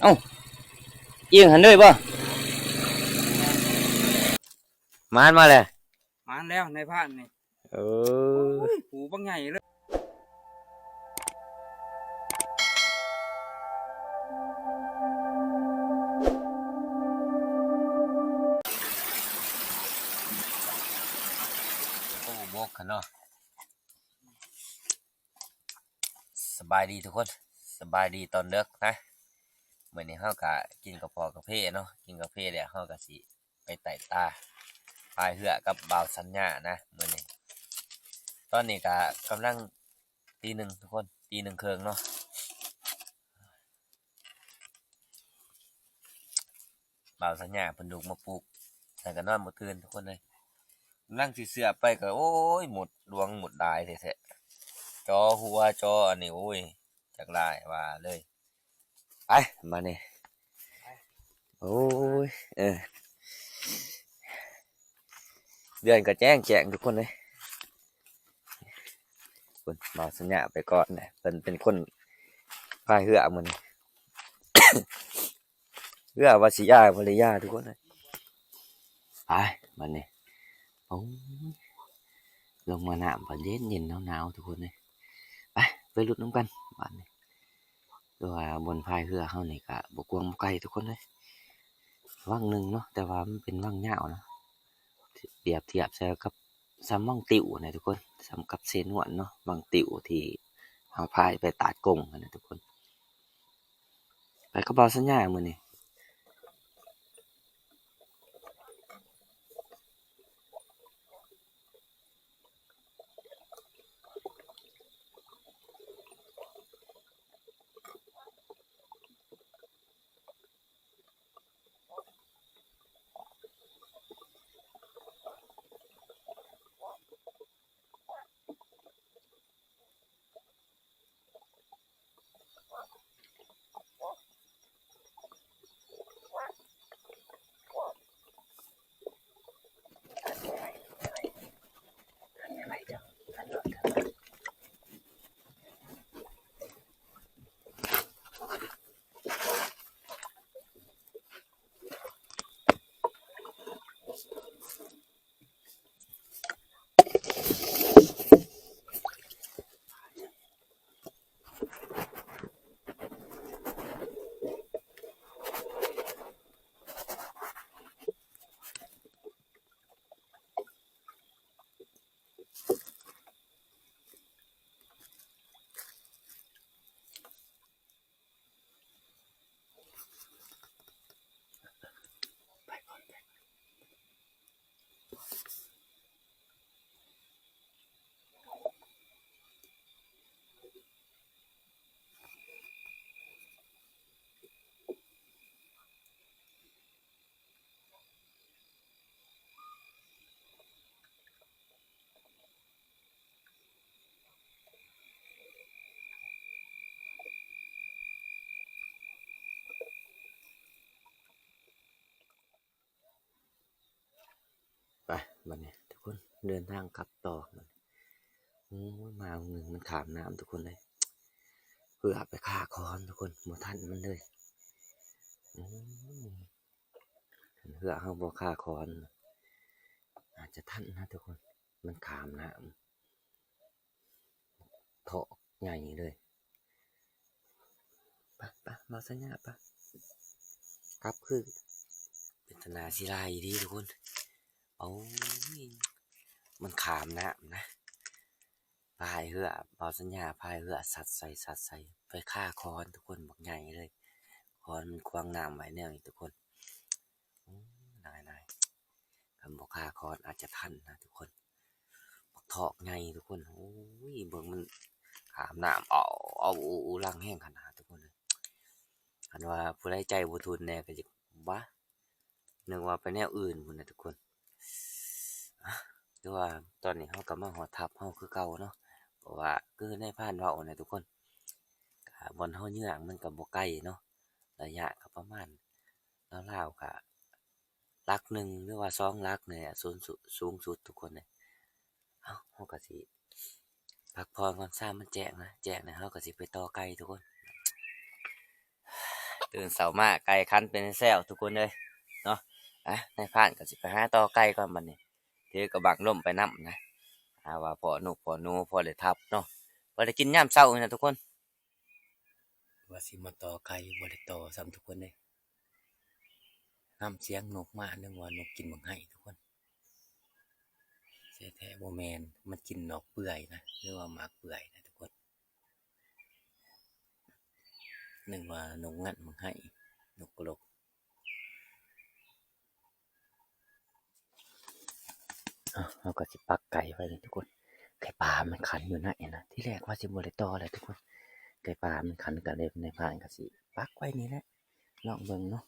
ເອົ້າ ອີງຫັ້ນເລີຍບໍ່? ມານມາແລ້ວ ມານແລ້ວນາຍພານນີ້. ເອີ ໂອ້ຍ ປູບັກໃຫຍ່ເລີຍ. ໂອ້ ບົກຫັ້ນເນາະ. ສະບາຍດີທຸກຄົນ ສະບາຍດີຕອນເດິກນະ. ມື້ນີ້ເຮົາກະກິນກາແຟ ກາເຟເນາະ ກິນກາເຟແລ້ວເຮົາກະຊິໄປໄຕ່ປາ ພາຍເຮືອກັບບ່າວສັນຍານະມື້ນີ້. ຕອນນີ້ກະກຳລັງຕີໜຶ່ງທຸກຄົນ ຕີໜຶ່ງເຄິ່ງເນາະ. ບ່າວສັນຍາເພິ່ນລຸກມາປຸກ ແລ້ວກໍນອນບໍ່ຕື່ນທຸກຄົນເອີຍ. ກຳລັງຊິເຊືອບໄປກໍ ໂອ້ຍ ໝົດຫຼວງໝົດຫຼາຍແທ້ໆ ຈໍຫົວຈໍອັນນີ້ ໂອ້ຍ ຈັກຫຼາຍວ່າເລີຍ. ໄປບາດນີ້ ໂອ້ຍ ເອີ ເດືອນກໍແຈ້ງແຈ້ງທຸກຄົນເອີຍ. ເພິ່ນ ບ່າວສັນຍາໄປກ່ອນນະ ເພິ່ນເປັນຄົນພາຍເຮືອມື້ນີ້. ເຮືອວ່າຊິຢາບໍ່ໄດ້ຢາທຸກຄົນເອີຍ. ໄປບາດນີ້ ໂອ້ຍ ລົງມານ້ຳກໍເຢັນໆ ໜາວໆ ທຸກຄົນເອີຍ. ໄປ ໄປລຸ້ນນຳກັນບາດນີ້. ແຕ່ວ່າບ່ອນພາຍເຮືອເຮົານີ້ກະບໍ່ກວ້າງບໍ່ໄກທຸກຄົນເອີຍ ວັງໜຶ່ງເນາະ ແຕ່ວ່າມັນເປັນວັງຍາວນະ. ປຽບທຽບໃສ່ກັບສ່ຳວັງຕິວນະທຸກຄົນ ສ່ຳກັບເຊນວນເນາະ ວັງຕິວທີ່ເຮົາພາຍໄປຕາດກົງຫັ້ນນະທຸກຄົນ. ໄປກັບບ່າວສັນຍາມື້ນີ້. ໄປບາດນີ້ທຸກຄົນ ເດີນທາງກັບຕໍ່. ໂອ້ຍ ມາມື້ໜຶ່ງມັນຂ້າມນ້ຳທຸກຄົນເອີຍ ເພື່ອໄປຄາຄອນທຸກຄົນ ບໍ່ທັນມັນເລີຍ. ໂອ້ຍ ຄັນເຮືອເຮົາບໍ່ຄາຄອນ ອາດຈະທັນນະທຸກຄົນ ມັນຂ້າມນ້ຳ ເທາະໃຫຍ່ເລີຍ. ປະ ປະ ບ່າວສັນຍາ ປະ ກັບຄື ເປັນຕາໜ້າເສຍດາຍອີ່ຫຼີທຸກຄົນ. ໂອ້ຍ ມັນຂ້າມນ້ຳນະ. ພາຍເຮືອ ບ່າວສັນຍາພາຍເຮືອສັດໃສ່ ສັດໃສ່ ໄປຄາຄອນທຸກຄົນ ບັກໃຫຍ່ເລີຍ. ຄອນມັນຂວາງນ້ຳໄວ້ແນວນີ້ທຸກຄົນ. ໂອ້ ນາຍໆ ຄັນບໍ່ຄາຄອນອາດຈະທັນນະທຸກຄົນ. ບັກທອກໃຫຍ່ທຸກຄົນ. ໂອ້ຍ ເບິ່ງມັນຂ້າມນ້ຳ ເອົາ ເອົາ ອູ ອູ ລັງແຮງຂະໜາດທຸກຄົນເອີຍ. ຄັນວ່າຜູ້ໃດໃຈບໍ່ທຸ່ນແດ່ກໍຢາກ ຫວາ ນຶກວ່າໄປແນວອື່ນພຸ້ນນະທຸກຄົນ. ອາ ຄືວ່າຕອນນີ້ເຮົາກໍມາຮອດທັບເຮົາຄືເກົ່າເນາະ ເພາະວ່າຄືນາຍພານເວົ້ານະທຸກຄົນ ກະບ່ອນເຮົາເຍືອງມັນກໍບໍ່ໄກເນາະ ໄລຍະກໍປະມານລາວໆ ກະຫຼັກໜຶ່ງ ຫຼືວ່າສອງຫຼັກນີ້ແຫຼະ ສູງສຸດ ສູງສຸດທຸກຄົນເອີຍ. ເຮົາ ເຮົາກໍຊິພັກຜ່ອນກ່ອນ ຊາມມັນແຈ້ງນະ ແຈ້ງແລ້ວເຮົາກໍຊິໄປຕໍ່ໄກ່ທຸກຄົນ. ຕື່ນເຊົ້າມາໄກ່ຂັນເປັນແຊວທຸກຄົນເອີຍເນາະ. ອ່ະ ນາຍພານກໍຊິໄປຫາຕໍ່ໄກ່ກ່ອນບັດນີ້ ຖືກະບັງລົມໄປນຳນະ ຫາວ່າພໍ້ນົກພໍ້ໜູ ພໍ້ໄດ້ທັບເນາະ ພໍໄດ້ກິນຍາມເຊົ້ານີ້ນະທຸກຄົນ. ວ່າຊິມາຕໍ່ໄກ່ ບໍ່ໄດ້ຕໍ່ຊ້ຳທຸກຄົນເອີຍ ນຳສຽງນົກມາ ນຶກວ່ານົກກິນໝາກໄຮທຸກຄົນ ແທ້ໆບໍ່ແມ່ນ ມັນກິນດອກເປື່ອຍນະ ຫຼືວ່າໝາກເປື່ອຍນະທຸກຄົນ ນຶກວ່ານົກງັດໝາກໄຮ ນົກກະລົກ. ເຮົາກໍຊິປັກໄກ່ໄວ້ນີ້ທຸກຄົນ ໄກ່ປ່າມັນຂັນຢູ່ໃນນະ ທີແລກວ່າຊິບໍ່ໄດ້ຕໍ່ແຫຼະທຸກຄົນ ໄກ່ປ່າມັນຂັນ ກໍເລີຍນາຍພານກໍຊິປັກໄວ້ນີ້ແຫຼະ ລອງເບິ່ງເນາະ.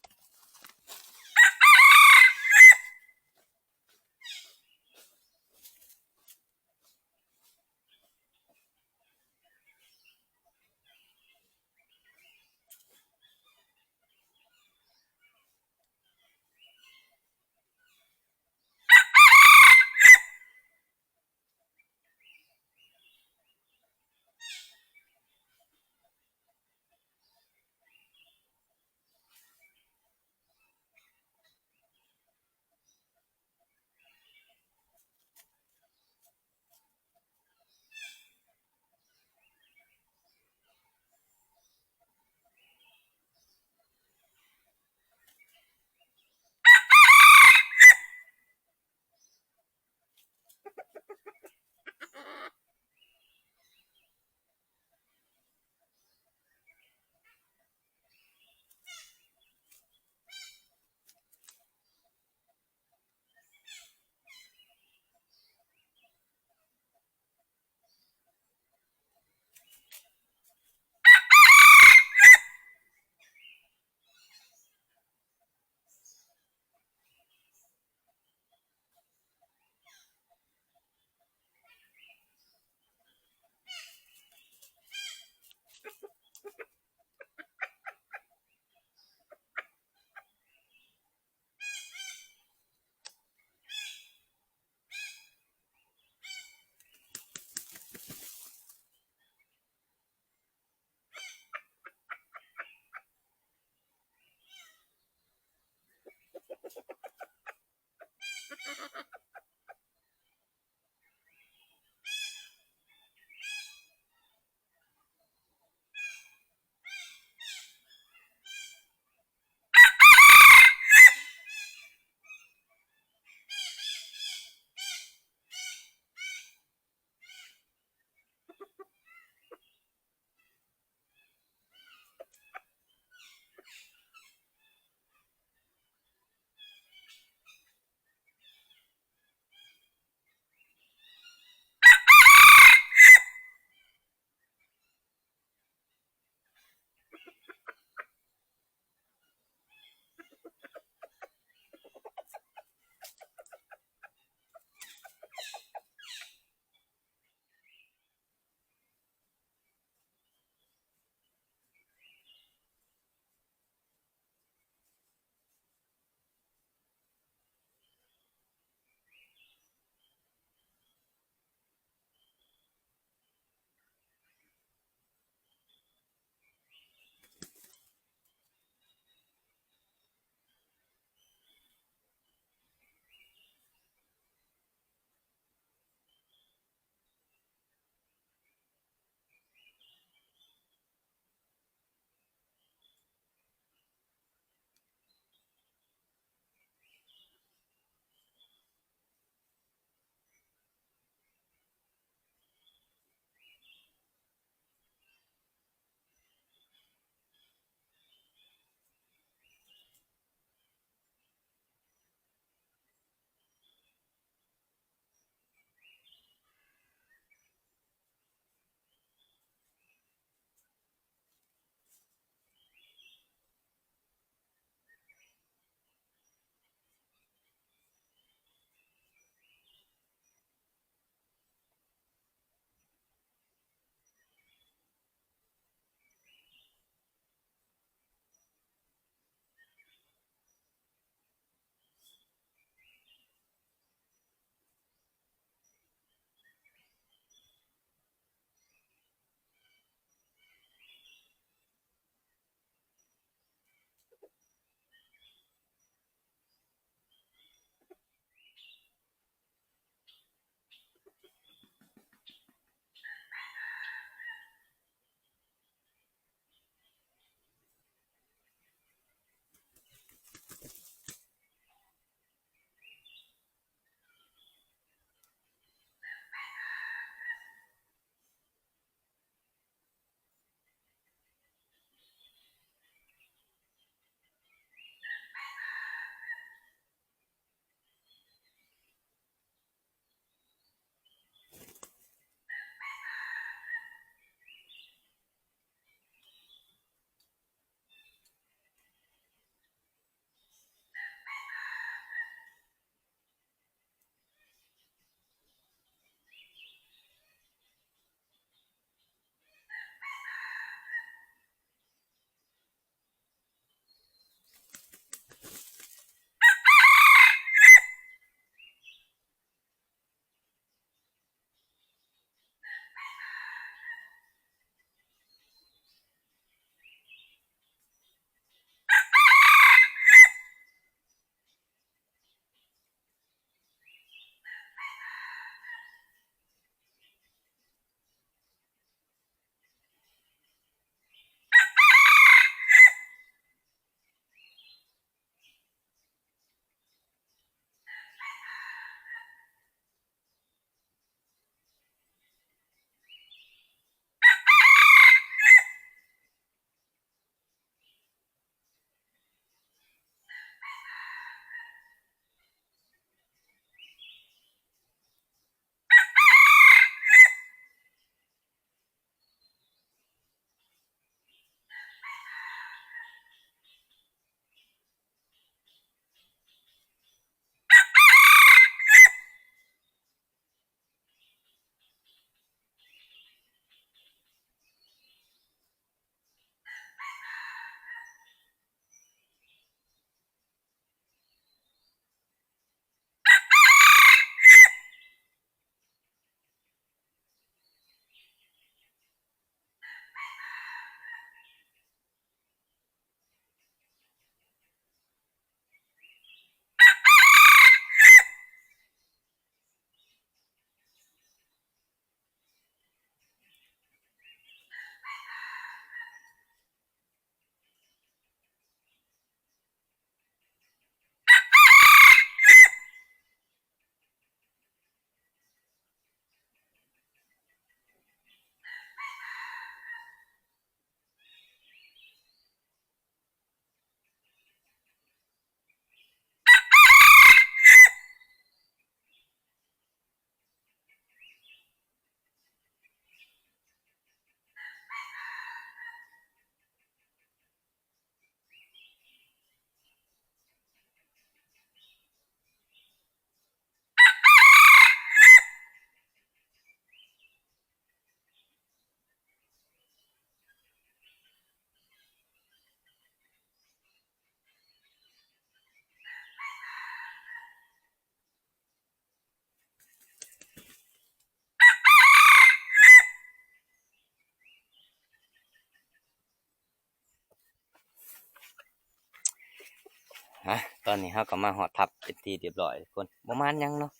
ຮະ ຕອນນີ້ເຮົາກໍມາຮອດທັບເປັນທີ່ຮຽບຮ້ອຍທຸກຄົນ ບໍ່ມານຫຍັງເນາະ.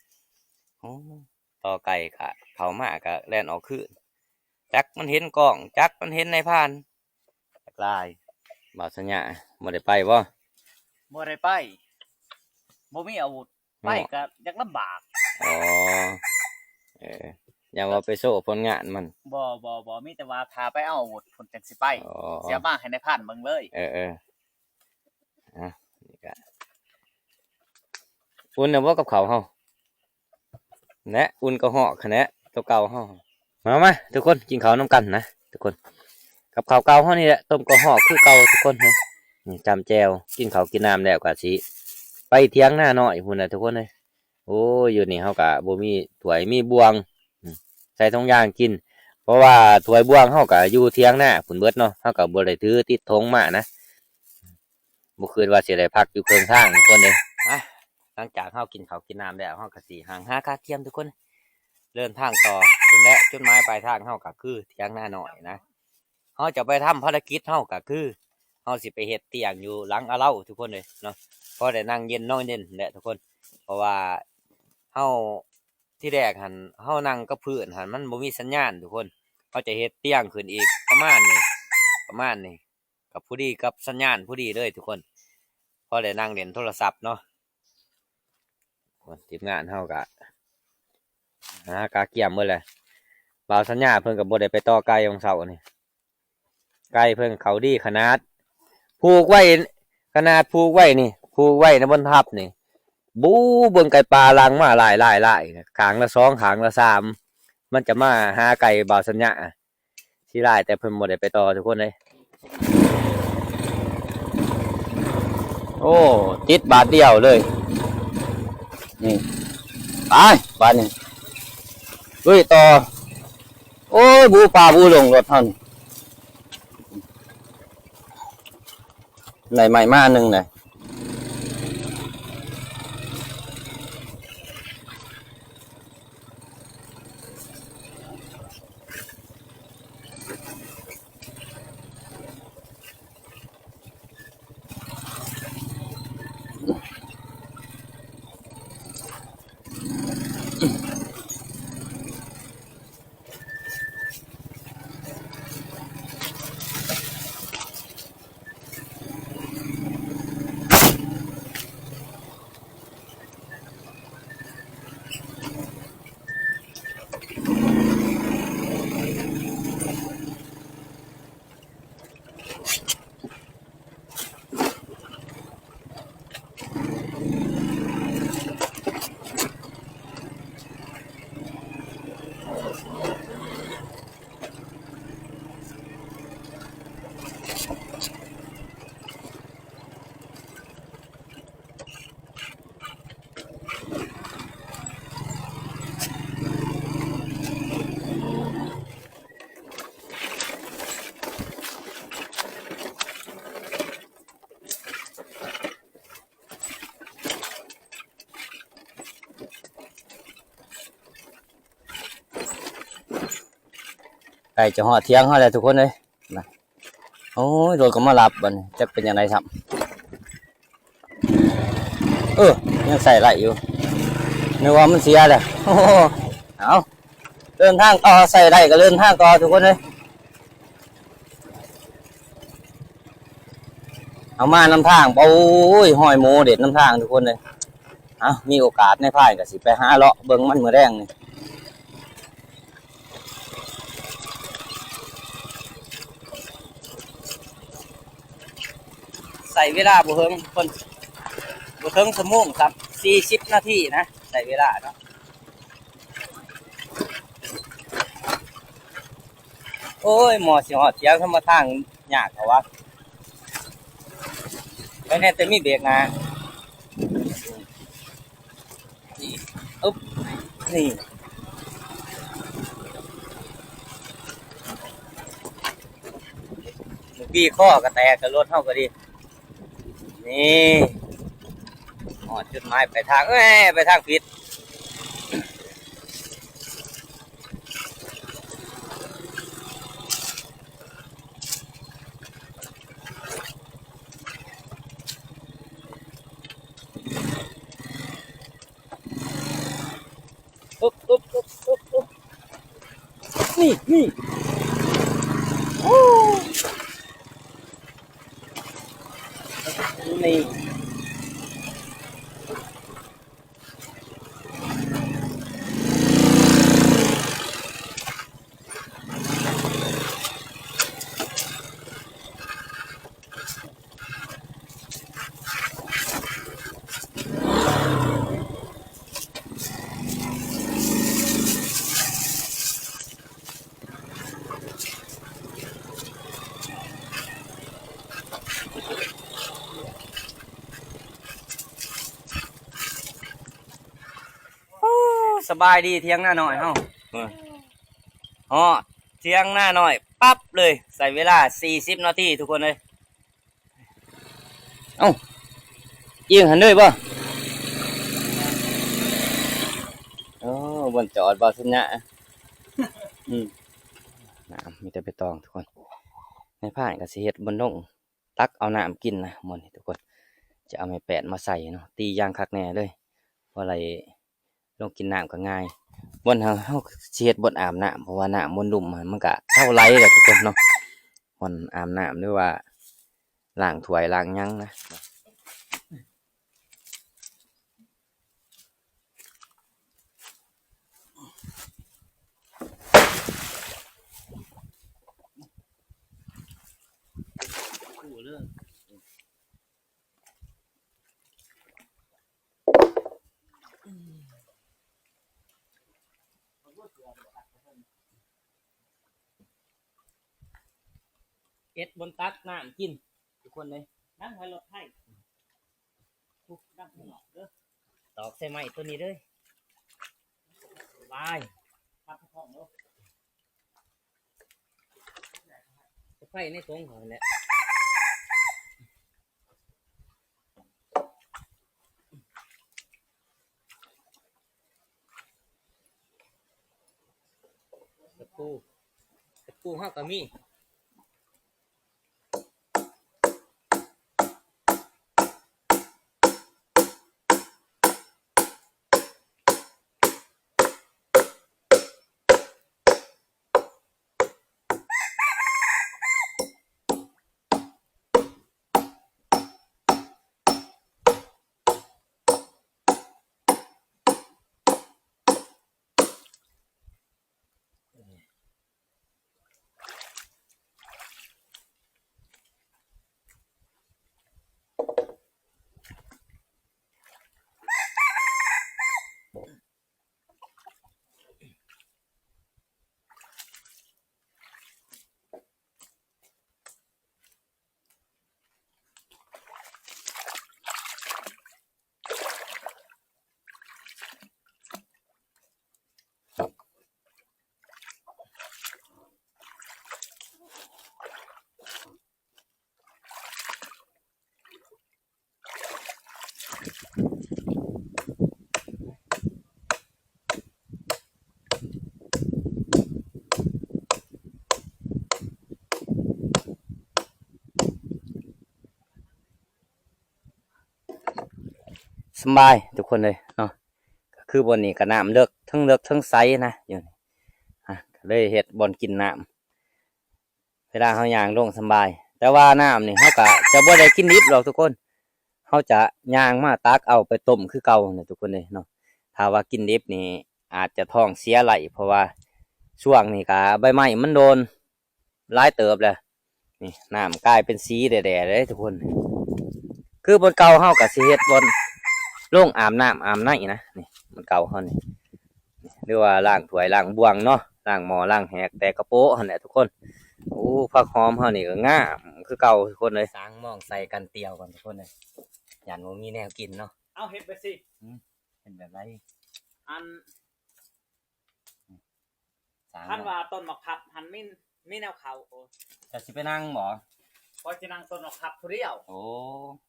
ໂອ້ ຕໍ່ໄກ່ກະເຂົ້າມາກະແລ່ນອອກຄືນ ຈັກມັນເຫັນກ້ອງ ຈັກມັນເຫັນນາຍພານ ຈັກຫຼາຍ. ບ່າວສັນຍາບໍ່ໄດ້ໄປບໍ່? ບໍ່ໄດ້ໄປ ບໍ່ມີອາວຸດ ໄປກໍຢາກລຳບາກ. ອໍ ເອີ ຢ່າວ່າໄປໂຊຜົນງານມັນ. ບໍ່ ບໍ່ ບໍ່ ມີແຕ່ວ່າຖ້າໄປເອົາອາວຸດພຸ້ນຈັ່ງຊິໄປ. ອໍ ຊິເອົາມາໃຫ້ນາຍພານເບິ່ງເລີຍ. ເອີ ເອີ ອ່ະ ນີ້ກະ ອຸ່ນແລ້ວບໍ່ກັບເຂົ້າເຮົາ? ແນະ ອຸ່ນກະຮອກຫັ້ນແຫຼະ ໂຕເກົ່າເຮົາ. ມາ ມາ ທຸກຄົນ ກິນເຂົ້ານຳກັນນະທຸກຄົນ. ກັບເຂົ້າເກົ່າເຮົານີ້ແຫຼະ ຕົ້ມກະຮອກຄືເກົ່າທຸກຄົນເອີຍ. ນີ້ ຈ້ຳແຈ່ວ ກິນເຂົ້າກິນນ້ຳແລ້ວກະຊິໄປຖຽງນານ້ອຍພຸ້ນນະທຸກຄົນເອີຍ. ໂອ້ຍ ຢູ່ນີ້ເຮົາກະບໍ່ມີຖ້ວຍມີບ່ວງ ອືມ ໃສ່ຖົງຢາງກິນ ເພາະວ່າຖ້ວຍບ່ວງເຮົາກະຢູ່ຖຽງນາພຸ້ນເບິດເນາະ ເຮົາກະບໍ່ໄດ້ຖືຕິດຖົງມານະ. ບໍ່ຄິດວ່າຊິໄດ້ພັກຢູ່ເຄິ່ງທາງທຸກຄົນເອີຍ. ອ່ະ ຫຼັງຈາກເຮົາກິນເຂົ້າກິນນ້ຳແລ້ວ ເຮົາກໍຊິຫາງຫາກະກຽມທຸກຄົນ ເດີນທາງຕໍ່. ພຸ້ນແຫຼະ ຈຸດໝາຍປາຍທາງເຮົາກໍຄືຖຽງນານ້ອຍນະ. ເຮົາຈະໄປທຳພາລະກິດເຮົາກໍຄື ເຮົາຊິໄປເຮັດຕຽງຢູ່ຫຼັງອາເລົາທຸກຄົນເອີຍເນາະ ພໍໄດ້ນັ່ງເຢັນນອນເຢັນແຫຼະທຸກຄົນ. ເພາະວ່າເຮົາ ທີແລກຫັ້ນເຮົານັ່ງກັບພື້ນຫັ້ນມັນບໍ່ມີສັນຍານທຸກຄົນ ເຮົາຈະເຮັດຕຽງຂຶ້ນອີກປະມານນີ້ ປະມານນີ້ ກໍພໍດີກັບສັນຍານພໍດີເລີຍທຸກຄົນ ພໍໄດ້ນັ່ງຫຼິ້ນໂທລະສັບເນາະ. ໂອ້ຍ ທີມງານເຮົາກະຫາກະກຽມເບິດແຫຼະ ບ່າວສັນຍາເພິ່ນກໍບໍ່ໄດ້ໄປຕໍ່ໄກ່ວັງເສົານີ້. ໄກ່ເພິ່ນເຂົ້າດີຂະໜາດ ຜູກໄວ້ ຂະໜາດຜູກໄວ້ນີ້ ຜູກໄວ້ໃນບ່ອນທັບນີ້ ບູ ເບິ່ງໄກ່ປ່າຫຼັ່ງມາຫຼາຍໆໆ ຂ້າງລະສອງ ຂ້າງລະສາມ ມັນຈະມາຫາໄກ່ບ່າວສັນຍາ. ເສຍດາຍແຕ່ເພິ່ນບໍ່ໄດ້ໄປຕໍ່ທຸກຄົນເອີຍ. ໂອ້ ຕິດບາດດຽວເລີຍ ນີ້ ໄປບາດນີ້ ລຸຍຕໍ່. ໂອ້ຍ ບູປ່າບູດົງລົດເຮົານີ້ ໄດ້ໄມ້ມາອັນໜຶ່ງແຫຼະ. ໃກ້ຈະຮອດຖຽງເຮົາແລ້ວທຸກຄົນເອີຍນະ. ໂອ້ຍ ລົດກໍມາຮັບບັດນີ້ ຈັກເປັນຈັ່ງໃດຊ້ຳ. ເອີ ຍັງໃຊ້ໄດ້ຢູ່ ນຶກວ່າມັນເສຍແລ້ວ. ໂອ້ ເອົາ ເດີນທາງຕໍ່ ໃຊ້ໄດ້ກໍເດີນທາງຕໍ່ທຸກຄົນເອີຍ. ເອົາມານຳທາງ ໂອ້ຍ ຮອຍໝູເດັດນຳທາງທຸກຄົນເອີຍ. ເອົາ ມີໂອກາດນາຍພານກໍຊິໄປຫາເລາະເບິ່ງມັນມື້ແລງນີ້. ໃຊ້ເວລາບໍ່ເຖິງ ເພິ່ນ ບໍ່ເຖິງຊົ່ວໂມງຊ້ຳ ສີ່ສິບນາທີນະ ໃຊ້ເວລາເນາະ. ໂອ້ຍ ໝໍຊິຮອດຖຽງ ທຳມະທາງຍາກເທາະວະ ໄປແນ່ແຕ່ມີເບຣກໜ້າ. ນີ້ ອຶບ ນີ້ ມີຄອກະແຕກ ກະລົດເຮົາກະດີ. ນີ້ ຮອດຈຸດໝາຍປາຍທາງ ເອີຍ ໄປທາງຜິດ. ໂ ນີ້ ນີ້ ໂອ້ ນີ້. ໂອ້ ສະບາຍດີຖຽງນານ້ອຍເຮົາ. ຮອດຖຽງນານ້ອຍປັບເລີຍ ໃຊ້ເວລາສີ່ສິບນາທີທຸກຄົນເອີຍ. ເອົ້າ ອີງຫັ້ນເລີຍບໍ່? ໂອ້ ບ່ອນຈອດບໍ່ສັນຍະ. ອືມ ນ້ຳມີແຕ່ໃບຕອງທຸກຄົນ. ໃນພານກໍຊິເຮັດບ່ອນລົງ ຕັກເອົານ້ຳກິນນະ ໝ່ອງນີ້ທຸກຄົນ. ຈະເອົາໄມ້ແປນມາໃສ່ເນາະ ຕີຢ່າງຄັກແນ່ເລີຍ ພໍໄດ້ລົງກິນນ້ຳກໍງ່າຍ. ບ່ອນເຮົາ ເຮົາຊິເຮັດບ່ອນອາບນ້ຳ ເພາະວ່ານ້ຳບ່ອນລຸ່ມຫັ້ນມັນກະເຊົາໄຫຼແລ້ວທຸກຄົນເນາະ. ບ່ອນອາບນ້ຳ ຫຼືວ່າລ້າງຖ້ວຍລ້າງຫຍັງນະ. ເຮັດບ່ອນຕັກນ້ຳກິນທຸກຄົນເລີຍ. ນັ່ງໃຫ້ລົດໄຖ ທຸກ ນັ່ງໃຫ້ເນາະເດີ ຕອກໃສ່ໄມ້ຕົວນີ້ເດີ. ສະບາຍ ຕັກໃຫ້ພ້ອມເດີ. ໄຟໃນຖົງເຂົາຫັ້ນແຫຼະ. ຕະປູ ຕະປູເຮົາກໍມີ. ສະບາຍທຸກຄົນເລີຍເນາະ. ຄືບ່ອນນີ້ກໍນ້ຳເລິກ ເທິງເລິກເທິງໃສນະ ຢູ່ນີ້ ອາ ກໍເລີຍເຮັດບ່ອນກິນນ້ຳ ເວລາເຮົາຍ່າງລົງສະບາຍ. ແຕ່ວ່ານ້ຳນີ້ເຮົາກໍຈະບໍ່ໄດ້ກິນດິບດອກທຸກຄົນ ເຮົາຈະຍ່າງມາຕັກເອົາໄປຕົ້ມຄືເກົ່ານະທຸກຄົນເອີຍເນາະ. ຖ້າວ່າກິນດິບນີ້ອາດຈະທ້ອງເສຍໄຫຼ ເພາະວ່າຊ່ວງນີ້ກໍໃບໄມ້ມັນໂດນ ຫຼາຍເຕີບແລ້ວ. ນີ້ນ້ຳກາຍເປັນສີແດ່ໆເດ້ທຸກຄົນ. ຄືບ່ອນເກົ່າເຮົາກໍຊິເຮັດບ່ອນລົງອາບນ້ຳອາບໃນນະ. ນີ້ບ່ອນເກົ່າເຮົານີ້ ຫຼືວ່າລ້າງຖ້ວຍລ້າງບ່ວງເນາະ ລ້າງໝໍ້ລ້າງແຫກແຕ່ກະໂປະຫັ້ນແຫຼະທຸກຄົນ. ໂອ້ ຜັກຫອມເຮົານີ້ກໍງາມຄືເກົ່າທຸກຄົນເອີຍ. ສ້າງມອງໃສ່ກັນຕຽວກ່ອນທຸກຄົນເອີຍ ຢ້ານບໍ່ມີແນວກິນເນາະ. ເອົາ ເຮັດໄປຊິ ເຮັດແບບໃດ? ອັນ ສ້າງ ຄັນວ່າຕົ້ນໝາກພັບຫັ້ນມີ ມີແນວເຂົ້າ. ໂອ້ ເຈົ້າຊິໄປນັ່ງບໍ່? ຂ້ອຍຊິນັ່ງຕົ້ນໝາກພັບຜູ້ດຽວ. ໂອ້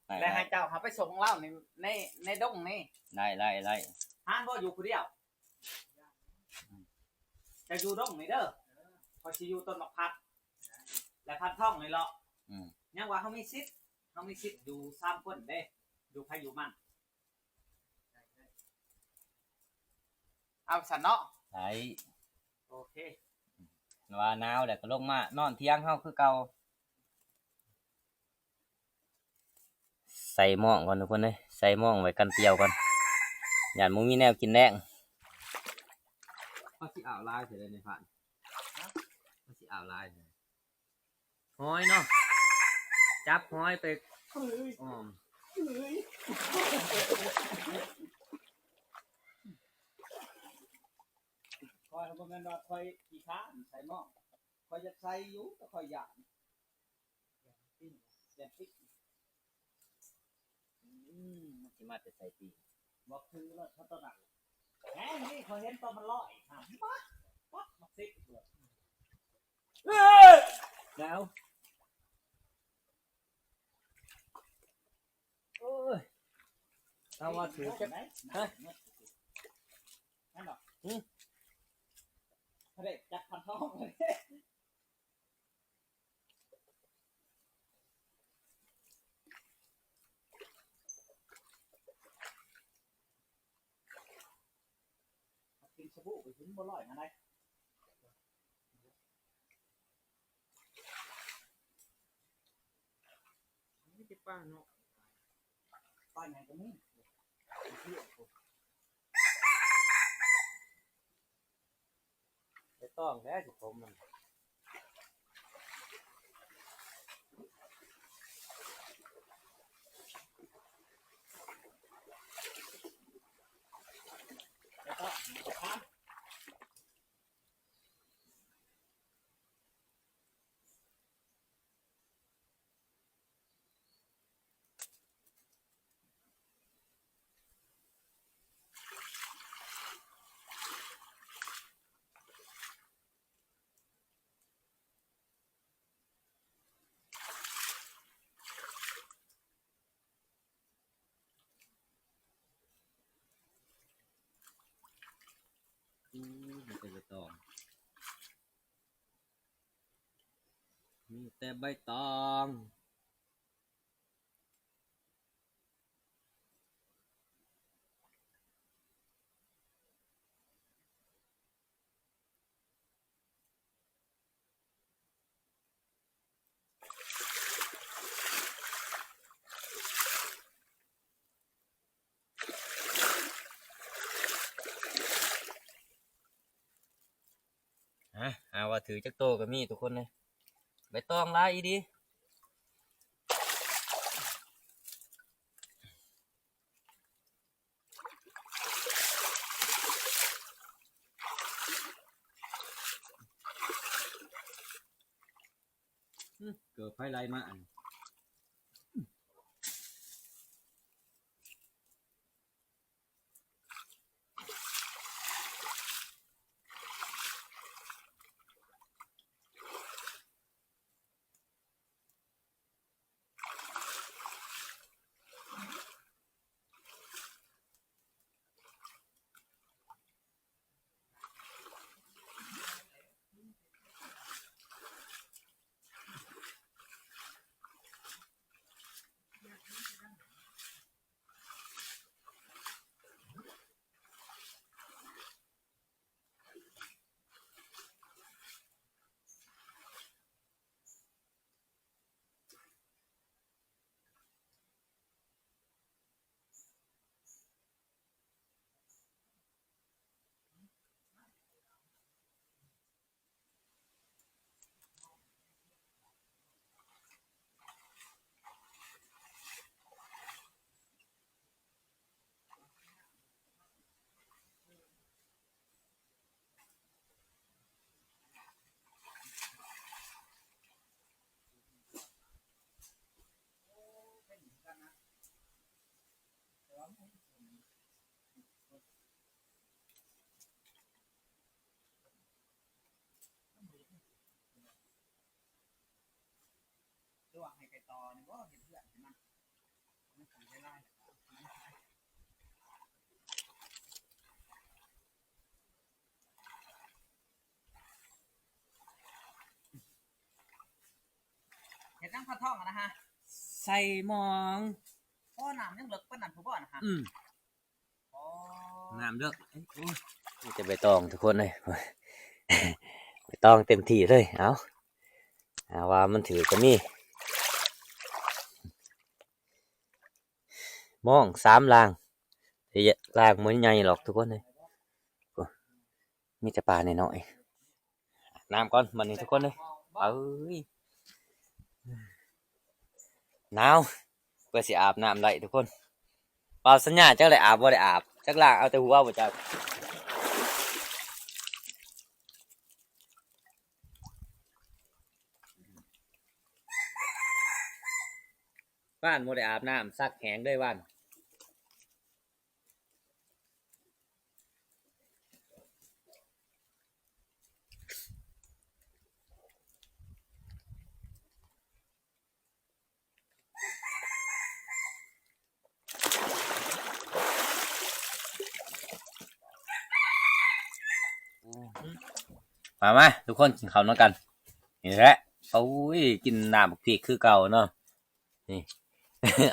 ໄດ້ ແລ້ວໃຫ້ເຈົ້າເຮົາໄປສົ່ງລາວໃນ ໃນ ໃນດົງນີ້. ໄດ້ ໄດ້ ໄດ້. ຮ້ານບໍ່ຢູ່ຜູ້ດຽວ ເຈົ້າຢູ່ດົງນີ້ເດີ ຂ້ອຍຊິຢູ່ຕົ້ນໝາກພັບ ແລະ ພັນທອງນີ້ເລາະ. ອືມ ຍັງວ່າເຮົາມີສິດ ເຮົາມີສິດຢູ່ສາມຄົນເດ້ ຢູ່ໃຜຢູ່ມັນ. ເອົາຊັ້ນເນາະ ໄດ້ ໂອເຄ. ວ່າໜາວແລ້ວກໍລົງມານອນຖຽງເຮົາຄືເກົ່າ. ໃສ່ໝ້ອງກ່ອນທຸກຄົນເອີຍ ໃສ່ໝ້ອງໄວ້ກັນປ່ຽວກ່ອນ ຢ້ານບໍ່ມີແນວກິນແລງ. ເຮົາຊິເອົາຫຼາຍເທື່ອໃດໃນພານ ເຮົາຊິເອົາຫຼາຍເທື່ອ ຫອຍເນາະ ຈັບຫອຍໄປອ້ອມ. ຂ້ອຍບໍ່ແມ່ນວ່າຂ້ອຍຂີ້ຄ້ານໃສ່ໝ້ອງ ຂ້ອຍຢາກໃສ່ຢູ່ ແຕ່ຂ້ອຍຢ້ານ ຢ້ານຕິດ. ອືມ ມັນຊິມາແຕ່ໃສຕິ? ບໍ່ຄືລະ ເຂົາຕອນນັ້ນ ແຮງນີ້ ຂ້ອຍເຫັນຕອນມັນລອຍຫາ ປັດ ປັດ ມັກຕິດ. ເອີຍ ແລ້ວ ໂອ້ຍ ຖ້າວ່າຖືກຈັກ ຮະ ນັ້ນດອກ ຫື ເຂົາໄດ້ຈັບພັນທອງ. ກິນສະບູໄປເຫັນບໍ່ລອຍຫັ້ນໃດ ມີແຕ່ປາເນາະ ປາຫຍັງກໍມີ. ໃບຕອງແຫຼະຊິຜົມມັນ ແລ້ວກໍ ອືມ ມີແຕ່ໃບຕອງ ມີແຕ່ໃບຕອງ. ຫາ ຫາວ່າຖືກຈັກໂຕກໍມີທຸກຄົນເອີຍ ໃບຕອງຫຼາຍອີ່ຫຼີ. ອືມ ເກີດໄຟໄລ່ມາອັນ. ເຮັດຫຍັງພັນທອງຫັ້ນນະຮະ? ໃສ່ໝອງ. ໂອ້ ນ້ຳຍັງເລິກປານນັ້ນພຸ້ນບໍ່ນະຮະ? ອືມ. ໂອ້ ນ້ຳເລິກ. ໂອ້ຍ ມີແຕ່ໃບຕອງທຸກຄົນເອີຍ ໃບ ຕ້ອງເຕັມທີ່ເລີຍ. ເອົາ ຫາວ່າມັນຖືກກໍມີ ມອງສາມລ່າງ ແຕ່ລ່າງບໍ່ໃຫຍ່ຫຼອກທຸກຄົນເອີຍ. ໂອ້ ມີແຕ່ປານ້ອຍໆ. ອາບນ້ຳກ່ອນບັດນີ້ທຸກຄົນເອີຍ. ເອີຍ ໜາວ ເພື່ອຊິອາບນ້ຳໄດ້ທຸກຄົນ. ບ່າວສັນຍາຈັກໄດ້ອາບບໍ່ໄດ້ອາບ ຈັກລ້າງເອົາແຕ່ຫົວບໍ່ຈັກ. ບ້ານບໍ່ໄດ້ອາບນ້ຳ ຊັກແຫ້ງເລີຍບ້ານ. ມາ ມາ ມາ ທຸກຄົນ ກິນເຂົ້ານຳກັນ. ນີ້ແຫຼະ ໂອ້ຍ ກິນນ້ຳບັກພິກຄືເກົ່າເນາະ. ນີ້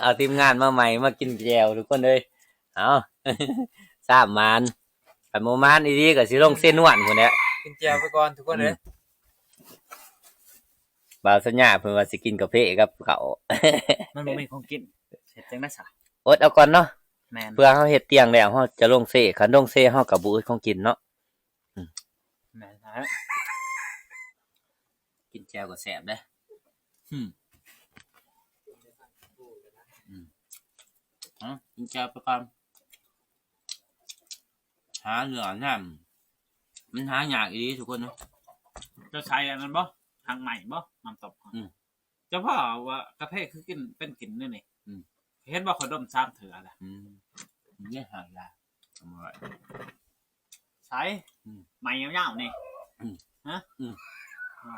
ເອົາທີມງານມາໃໝ່ ມາກິນແຈ່ວທຸກຄົນເອີຍ. ເອົາ ຊາບໝານ ຄັນບໍ່ໝານອີ່ຫຼີກໍຊິລົງເຊນວນພຸ້ນແຫຼະ. ກິນແຈ່ວໄປກ່ອນທຸກຄົນເອີຍ. ອືມ ບ່າວສັນຍາເພິ່ນວ່າຊິກິນກາເຟກັບເຂົ້າ. ມັນບໍ່ມີຂອງກິນ ເຮັດຈັ່ງໃດຊະ? ອົດເອົາກ່ອນເນາະ. ແມ່ນ ເພື່ອເຮົາເຮັດຕຽງແລ້ວ ເຮົາຈະລົງເຊ, ຄັນລົງເຊເຮົາກໍບໍ່ອຶດຂອງກິນເນາະ. ອືມ ແມ່ນແລ້ວ. ກິນແຈ່ວກໍແຊບເດ້. ອືມ ອືມ ເອົາ ກິນແຈ່ວໄປກ່ອນ. ຫາເນື້ອຫານ້ຳ ມັນຫາຍາກອີ່ຫຼີທຸກຄົນເນາະ. ເຈົ້າໃສ່ອັນນັ້ນບໍ່? ຫາກໄມ້ບໍ່? ນ້ຳຕົກ. ອືມ ເຈົ້າພໍ່ວ່າກາເຟຄືກິນ ເປັນກິນແນວນີ້. ອືມ ເຫັນບໍ່? ຂ້ອຍດົມສາມເທື່ອລະ. ອືມ ນີ້ຫາກຢາກ ທຳອະໄລ ໃສ່ ອືມ ໄມ້ຍາວໆນີ້. ອືມ ຮະ? ອືມ ອໍ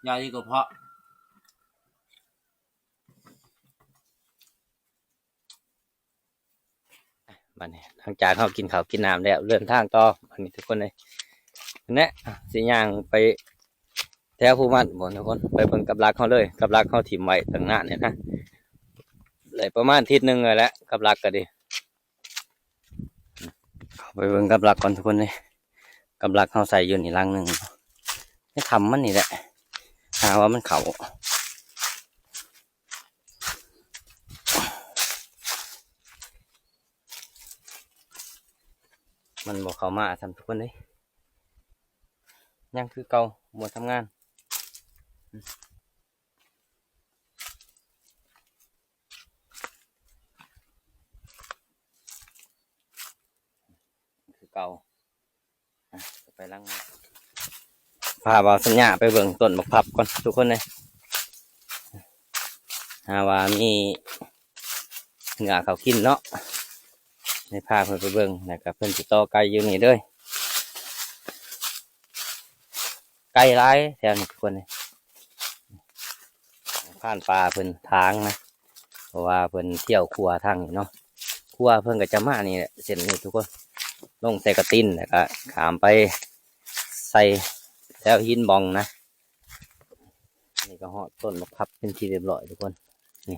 ຢາດີກະເພາະ. ບັດນີ້ ຫຼັງຈາກເຮົາກິນເຂົ້າກິນນ້ຳແລ້ວ ເດີນທາງຕໍ່. ບັດນີ້ທຸກຄົນເອີຍ ແນະ ຊິຍ່າງໄປແຖວພູມັນພຸ້ນທຸກຄົນ ໄປເບິ່ງກັບຫຼັກເຮົາເລີຍ. ກັບຫຼັກເຮົາຖິ້ມໄວ້ຕັ້ງນານແລ້ວນະ ໄດ້ປະມານທິດໜຶ່ງແລ້ວແຫຼະ ກັບຫຼັກກໍດີ. ເຂົ້າໄປເບິ່ງກັບຫຼັກກ່ອນທຸກຄົນເອີຍ. ກັບຫຼັກເຮົາໃສ່ຢູ່ນີ້ຫຼັງໜຶ່ງ ໃນຖ້ຳມັນນີ້ແຫຼະ ຫາວ່າມັນເຂົ້າ ມັນບໍ່ເຂົ້າມາຊ້ຳທຸກຄົນເອີຍ. ຍັງຄືເກົ່າ ບໍ່ທຳງານ. ຄືເກົ່າ. ອ່ະ ໄປຫຼັງ ພາບ່າວສັນຍາໄປເບິ່ງຕົ້ນບັກພັບກ່ອນທຸກຄົນເອີຍ ຫາວ່າມີເນື້ອເຂົາກິນເນາະ. ໄດ້ພາເພິ່ນໄປເບິ່ງ ແລ້ວກໍເພິ່ນຊິຕໍ່ໄກ່ຢູ່ນີ້ເດີ. ໄກ່ຫຼາຍແຖວນີ້ທຸກຄົນເອີຍ. ຜ່ານປ່າເພິ່ນທາງນະ ເພາະວ່າເພິ່ນທ່ຽວຂົວທາງນີ້ເນາະ. ຂົວເພິ່ນກໍຈະມານີ້ແຫຼະ ເສັ້ນນີ້ທຸກຄົນ ລົງໃສ່ກະຕິນ ແລ້ວກໍຂ້າມໄປໃສ່ແຖວຫີນບ່ອງນະ. ນີ້ກໍຮອດຕົ້ນບັກພັບເປັນທີ່ຮຽບຮ້ອຍທຸກຄົນ. ນີ້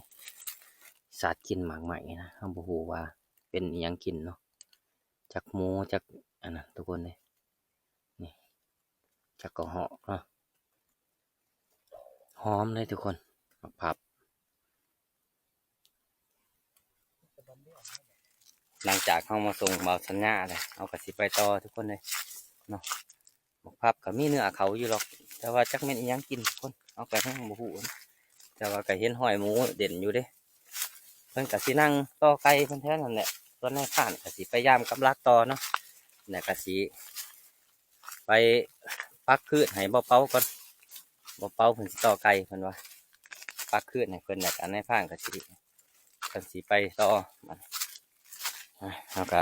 ສາດກິນໝາກໄມ້ນະ ເຮົາບໍ່ຮູ້ວ່າເປັນອີ່ຫຍັງກິນເນາະ ຈັກໝູ ຈັກອັນນັ້ນທຸກຄົນເອີຍ. ນີ້ ຈັກກະຮອກເນາະ ຫອມເດ້ທຸກຄົນ ບັກພັບ. ຫຼັງຈາກເຮົາມາສົ່ງບ່າວສັນຍາແລ້ວ ເຮົາກໍຊິໄປຕໍ່ທຸກຄົນເລີຍເນາະ. ບັກພັບກໍມີເນື້ອເຂົາຢູ່ດອກ ແຕ່ວ່າຈັກແມ່ນອີ່ຫຍັງກິນທຸກຄົນ ເຮົາກໍຍັງບໍ່ຮູ້ນະ. ແຕ່ວ່າກໍເຫັນຮອຍໝູເດັ່ນຢູ່ເດ້. ເພິ່ນກໍຊິນັ່ງຕໍ່ໄກ່ເພິ່ນແຖວນັ້ນແຫຼະ. ສ່ວນນາຍພານກໍຊິໄປຢາມກັບຫຼັກຕໍ່ເນາະ ແລ້ວກໍຊິໄປປັກພືດໃຫ້ບ່າວເປົາກ່ອນ. ບ່າວເປົາເພິ່ນຊິຕໍ່ໄກ່ ເພິ່ນວ່າ ປັກຄືນໃຫ້ເພິ່ນ ແລ້ວກໍນາຍພານກໍຊິ ເພິ່ນຊິໄປຕໍ່. ອ່າ ເຮົາກໍ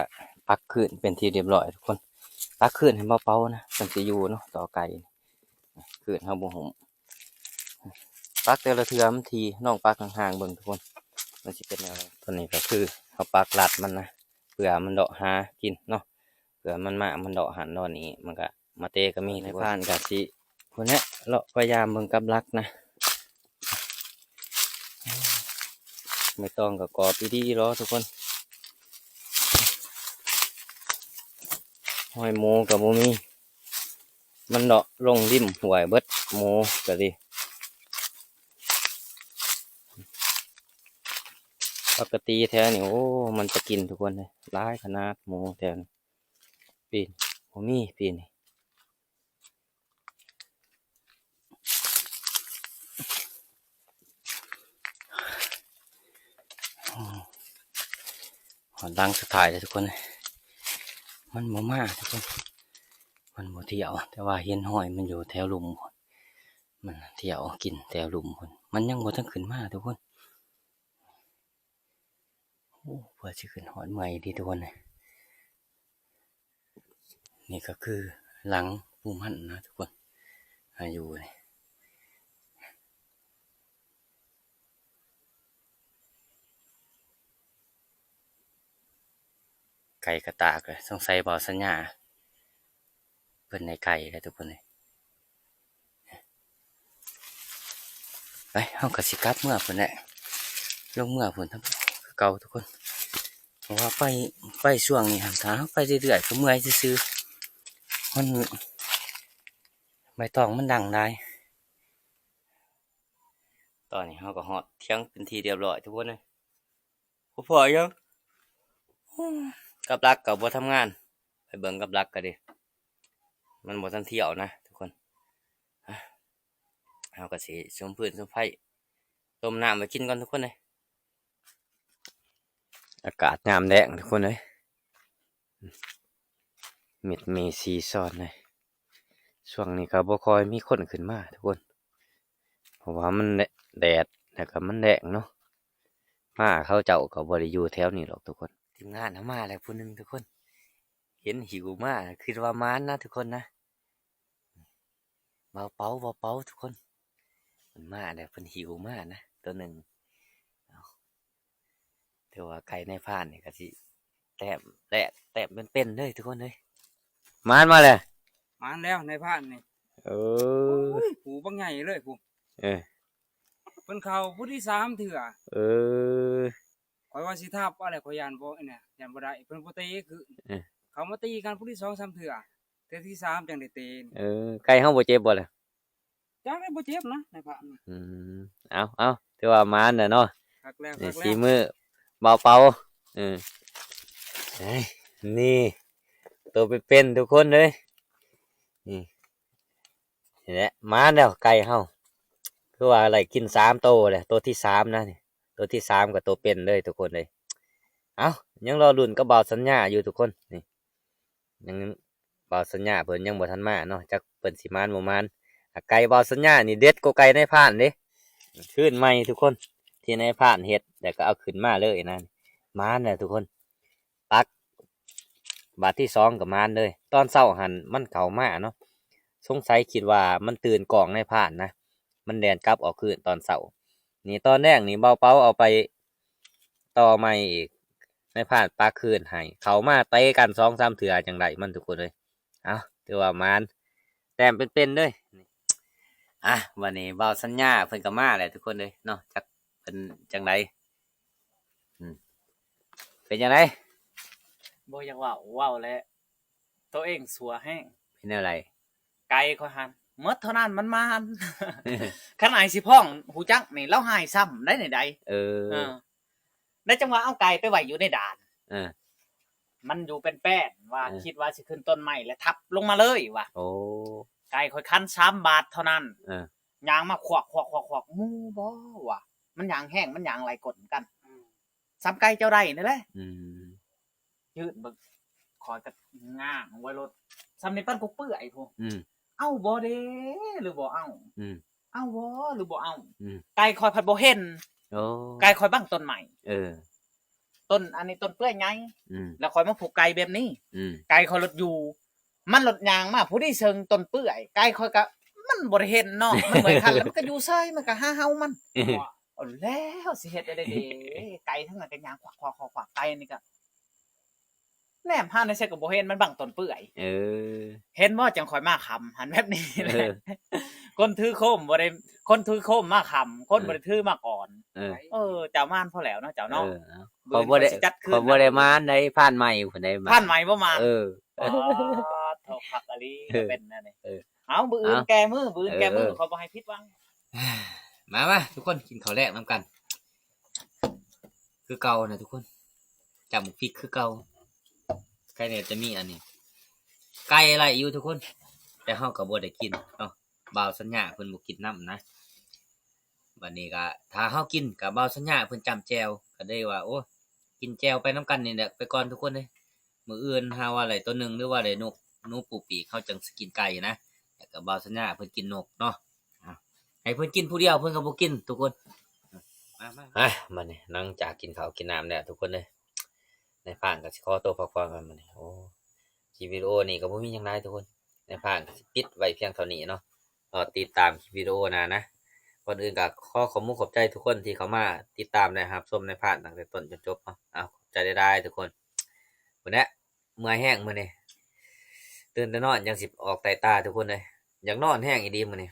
ປັກຄືນເປັນທີ່ຮຽບຮ້ອຍທຸກຄົນ. ປັກຄືນໃຫ້ບ່າວເປົານະ ເພິ່ນຊິຢູ່ເນາະ ຕໍ່ໄກ່. ຄືນເຮົາບໍ່ຫຸ້ມ ປັກແຕ່ລະເທື່ອມັນຖີ່ ລອງປັກຫ່າງໆເບິ່ງທຸກຄົນ ມັນຊິເປັນແນວໃດ. ຕົວນີ້ກໍຄືເຮົາປັກລັດມັນນະ ເພື່ອມັນເລາະຫາກິນເນາະ. ເພື່ອມັນມາ ມັນເລາະຫັ້ນເລາະນີ້ ມັນກະມາເຕະກະມີ. ນາຍພານກະຊິພຸ້ນແຫຼະ ເລາະໄປຢາມເບິ່ງກັບຫຼັກນະ. ໃບຕອງກະກອບດີໆເນາະທຸກຄົນ. ຮອຍໝູກະບໍ່ມີ. ມັນເລາະລົງລິມຫ້ວຍເບິດ ໝູກໍດີ. ປົກກະຕິແຖວນີ້ ໂອ້ ມັນຈະກິນທຸກຄົນເລີຍ ຫຼາຍຂະໜາດໝູແຖວນີ້. ປີນ ບໍ່ມີປີນີ້. ຮອດຫຼັງສຸດທ້າຍແລ້ວທຸກຄົນ. ມັນບໍ່ມາທຸກຄົນ ມັນບໍ່ທ່ຽວ ແຕ່ວ່າເຫັນຮອຍມັນຢູ່ແຖວລຸ່ມພຸ້ນ. ມັນທ່ຽວກິນແຖວລຸ່ມພຸ້ນ ມັນຍັງບໍ່ທັນຂຶ້ນມາທຸກຄົນ. ໂອ້ ເພື່ອຊິຂຶ້ນຮອດເມື່ອຍເດ້ທຸກຄົນ. ນີ້ກໍຄືຫຼັງປູ່ໝັ້ນນະທຸກຄົນ ອາ ຢູ່ນີ້ ໄກ່ກະຕາກເລີຍ. ສົງໄສບ່າວສັນຍາເພິ່ນໄດ້ໄກ່ແລ້ວທຸກຄົນເອີຍ. ໄປ ເຮົາກໍຊິກັບເມືອພຸ້ນແຫຼະ ລົງເມືອພຸ້ນຄືເກົ່າທຸກຄົນ. ເພາະວ່າໄປ ໄປຊ່ວງນີ້ຫັ້ນ ຖ້າເຮົາໄປເລື້ອຍໆກໍເມື່ອຍຊື່ໆ ມັນ ໃບຕອງມັນດັງຫຼາຍ. ຕອນນີ້ເຮົາກໍຮອດທຽງເປັນທີ່ຮຽບຮ້ອຍທຸກຄົນເອີຍ. ບໍ່ພໍຫຍັງ ກັບຫຼັກກໍບໍ່ທຳງານ ໄປເບິ່ງກັບຫຼັກກໍດີ ມັນບໍ່ທັນທ່ຽວນະທຸກຄົນ. ເຮົາກໍຊິສຸມຟືນສຸມໄຟ ຕົ້ມນ້ຳໄວ້ກິນກ່ອນທຸກຄົນເອີຍ. ອາກາດຍາມແລ້ງທຸກຄົນເອີຍ ເມັດເມຊີຊ້ອນເລີຍ. ຊ່ວງນີ້ກໍບໍ່ຄ່ອຍມີຄົນຂຶ້ນມາທຸກຄົນ ເພາະວ່າມັນແດດ ແລ້ວກໍມັນແລ້ງເນາະ ໝາເຂົາເຈົ້າກໍບໍ່ໄດ້ຢູ່ແຖວນີ້ດອກທຸກຄົນ. ທີມງານເຮົາມາແລ້ວຜູ້ໜຶ່ງທຸກຄົນ ເຫັນຫິວມາ ຄິດວ່າໝານນະທຸກຄົນນະ. ເບົາເປົາ ເບົາເປົາທຸກຄົນ ເພິ່ນມາແລ້ວ ເພິ່ນຫິວມານະ ໂຕໜຶ່ງ. ເອົາ ຖືວ່າໄກ່ນາຍພານນີ້ກໍຊິແຕ້ມແລກ ແຕ້ມເປັນໆເລີຍທຸກຄົນເອີຍ. ໝານມາແລ້ວ ໝານແລ້ວນາຍພານນີ້. ເອີ ໂອ້ຍ ປູບັກໃຫຍ່ເລີຍ ປູ ເອີ ເພິ່ນເຂົ້າຜູ້ທີສາມເທື່ອ. ເອີ ຂ້ອຍວ່າຊິທັບເອົາແຫຼະ ຂ້ອຍຢ້ານບໍ່ ອັນນີ້ ຢ້ານບໍ່ໄດ້ ເພິ່ນບໍ່ເຕະຄືນ. ເອີ ເຂົ້າມາຕີກັນຜູ້ທີສອງສາມເທື່ອ ເທື່ອທີສາມຈັ່ງໄດ້ເຕະ. ເອີ ໄກ່ເຮົາບໍ່ເຈັບບໍ່ລະ? ຈັກໄດ້ບໍ່ເຈັບນະ ນາຍພານ. ອືມ ເອົາ ເອົາ ຖືວ່າໝານແຫຼະເນາະ ຄັກແລ້ວ ນີ້ ຄັກແລ້ວ ສີມືເບົາເປົາ. ເອີ ເອີຍ ນີ້ ໂຕເປັນໆທຸກຄົນເອີຍ ນີ້ ນີ້ແຫຼະ ມາແລ້ວໄກ່ເຮົາ ຄືວ່າໄດ້ກິນສາມໂຕແລ້ວ ໂຕທີສາມນະນີ້ ໂຕທີສາມກໍໂຕເປັນເລີຍທຸກຄົນເອີຍ. ເອົ້າ ຍັງລໍລຸ້ນກັບບ່າວສັນຍາຢູ່ທຸກຄົນ ນີ້ ຍັງ ບ່າວສັນຍາເພິ່ນຍັງບໍ່ທັນມາເນາະ ຈັກເພິ່ນຊິມານບໍ່ມານ. ອາ ໄກ່ບ່າວສັນຍານີ້ເດັດກວ່າໄກ່ນາຍພານເດ້ ຄືນໃໝ່ທຸກຄົນ ທີ່ນາຍພານເຮັດ ແລ້ວກໍເອົາຂຶ້ນມາເລີຍນະ ມານແຫຼະທຸກຄົນ. ປັກ ບາດທີສອງກໍມານເລີຍ. ຕອນເຊົ້າຫັ້ນມັນເຂົ້າມາເນາະ ສົງໄສຄິດວ່າມັນຕື່ນກ້ອງນາຍພານນະ ມັນແລ່ນກັບອອກຄືນຕອນເຊົ້າ. ນີ້ຕອນແລງນີ້ເບົາເປົາເອົາໄປຕໍ່ໃໝ່ອີກ ນາຍພານປັກຄືນໃຫ້ ເຂົ້າມາເຕະກັນສອງສາມເທື່ອຈັ່ງໄດ້ມັນທຸກຄົນເອີຍ. ເອົ້າ ຖືວ່າໝານ ແຕ້ມເປັນໆເລີຍ. ອ່ະ ບັດນີ້ບ່າວສັນຍາເພິ່ນກໍມາແລ້ວທຸກຄົນເອີຍເນາະ ຈັກເພິ່ນຈັ່ງໃດ ອືມ ເປັນຈັ່ງໃດ? ບໍ່ຢາກເວົ້າ ເວົ້າແລ້ວໂຕເອງຊົ່ວແຮງ. ເປັນແນວໃດ? ໄກ່ຂ້ອຍຫັ້ນໝົດເທົ່ານັ້ນມັນມານ ຄັນອ້າຍຊິພ້ອງຮູ້ຈັກນີ້ ລາວຫາຍຊ້ຳໄດ໋ນີ້ໃດ. ເອີ ເອີ ໄດ້ຈັງຫວະເອົາໄກ່ໄປໄວ້ຢູ່ໃນດ່ານ ເອີ ມັນຢູ່ແປ້ນໆວ່າ ເອີ ຄິດວ່າຊິຂຶ້ນຕົ້ນໄມ້ແລ້ວທັບລົງມາເລີຍວ່າ. ໂອ້ ໄກ່ຂ້ອຍຄັນສາມບາດເທົ່ານັ້ນ ເອີ ຍ່າງມາຄວັກໆໆໆ ໝູບໍ່ວ່າ ມັນຍ່າງແຮງ ມັນຍ່າງໄລ່ກົ້ນກັນ ອືມ ສ່ຳໄກ່ເຈົ້າໄດ້ນີ້ແຫຼະ. ອືມ ຢືນເບິ່ງ ຂ້ອຍກໍງາງໄວ້ໂລດ ສ່ຳນີ້ປານກົກເປື່ອຍພຸ້ນ. ອືມ ເອົາບໍ່ເດ ຫຼືບໍ່ເອົາ? ອືມ ເອົາບໍ່ ຫຼືບໍ່ເອົາ? ອືມ ໄກ່ຂ້ອຍພັດບໍ່ເຫັນ. ໂອ້ ໄກ່ຂ້ອຍບັງຕົ້ນໄມ້. ເອີ ຕົ້ນ ອັນນີ້ຕົ້ນເປື່ອຍໃຫຍ່ ອືມ ແລ້ວຂ້ອຍມາຜູກໄກ່ແບບນີ້ ອືມ ໄກ່ຂ້ອຍລົດຢູ່ ມັນລົດຍ່າງມາພໍດີເຊິ່ງຕົ້ນເປື່ອຍ ໄກ່ຂ້ອຍກະ ມັນບໍ່ໄດ້ເຫັນເນາະ ມັນເມື່ອຍຄັນ ແລ້ວມັນກະຢູ່ເຊີຍ ມັນກະຫາເຫົ່າມັນ. ເອີ ເອົາແລ້ວ ຊິເຮັດແນວໃດເດ ໄກ່ທັງນັ້ນກະຍ່າງຄວັກໆໆ ໄກ່ນີ້ກະແນມຫາໃນໃສກະບໍ່ເຫັນ ມັນບັງຕົ້ນເປື່ອຍ. ເອີ ເຫັນບໍ່ ຈັ່ງຂ້ອຍມາຄ່ຳຫັ້ນແບບນີ້ແຫຼະ. ເອີ ຄົນຖືໂຄມບໍ່ໄດ້ ຄົນຖືໂຄມມາຄ່ຳ ຄົນ ເອີ ບໍ່ໄດ້ຖືມາກ່ອນ. ເອີ ເອີ ເຈົ້າມານພໍແລ້ວເນາະ ເຈົ້າເນາະ. ເອີ ເອົາ ເບິ່ງ ຂ້ອຍບໍ່ໄດ້ ຂ້ອຍຊິຈັດຄືນ ຂ້ອຍບໍ່ໄດ້ມານໃດ ຜ່ານໃໝ່ພຸ້ນໃດ ຜ່ານໃໝ່ບໍ່ມາ. ເອີ ອໍ ຄັກອີ່ຫຼີ ເອີ ເປັນແນວນີ້. ເອີ ເອົາ ມື້ອື່ນແກ້ມື ມື້ອື່ນແກ້ມື ເອີ ຂໍບໍ່ໃຫ້ຜິດຫວັງ. ມາ ມາ ທຸກຄົນ ກິນເຂົ້າແລງນຳກັນ ຄືເກົ່ານະທຸກຄົນ ຈ້ຳບັກພິກຄືເກົ່າ. ໃຄແນ່ຈະມີອັນນີ້ ໄກ່ໄລ່ຢູ່ທຸກຄົນ ແຕ່ເຮົາກໍບໍ່ໄດ້ກິນເນາະ ບ່າວສັນຍາເພິ່ນບໍ່ກິນນຳນະ. ບັດນີ້ກໍຖ້າເຮົາກິນກໍບ່າວສັນຍາເພິ່ນຈ້ຳແຈ່ວ ກໍເລີຍວ່າ ໂອ້ ກິນແຈ່ວໄປນຳກັນນີ້ແຫຼະໄປກ່ອນທຸກຄົນເອີຍ. ມື້ອື່ນຫາວ່າໄດ້ໂຕໜຶ່ງ ຫຼືວ່າໄດ້ນົກ ໜູປູປີກ ເຮົາຈັ່ງຊິກິນໄກ່ນະ ແລ້ວກໍບ່າວສັນຍາເພິ່ນກິນນົກເນາະ. ເອົາ ໃຫ້ເພິ່ນກິນຜູ້ດຽວ ເພິ່ນກໍບໍ່ກິນທຸກຄົນ. ມາ ມາ ມາ ມານີ້ ຫຼັງຈາກກິນເຂົ້າກິນນ້ຳແລ້ວທຸກຄົນເອີຍ ນາຍພານກໍຊິຂໍຕົວພັກຜ່ອນກ່ອນບັດນີ້. ໂອ້ ຄລິບວິດີໂອນີ້ກໍບໍ່ມີຫຍັງຫຼາຍທຸກຄົນ ນາຍພານກໍຊິປິດໄວ້ພຽງເທົ່ານີ້ເນາະ. ລໍຕິດຕາມຄລິບວິດີໂອໜ້ານະ. ກ່ອນອື່ນກໍຂໍຂອບມຸກຂອບໃຈທຸກຄົນທີ່ເຂົ້າມາຕິດຕາມ ແລະ ຮັບຊົມນາຍພານຕັ້ງແຕ່ຕົ້ນຈົນຈົບເນາະ. ເອົາ ຂອບໃຈຫຼາຍໆທຸກຄົນ. ພຸ້ນແຫຼະ ເມື່ອຍແຮງມື້ນີ້ ຕື່ນແຕ່ນອນຍັງຊິອອກໄຕ່ຕາທຸກຄົນເອີຍ. ຢາກນອນແຮງອີ່ຫຼີມື້ນີ້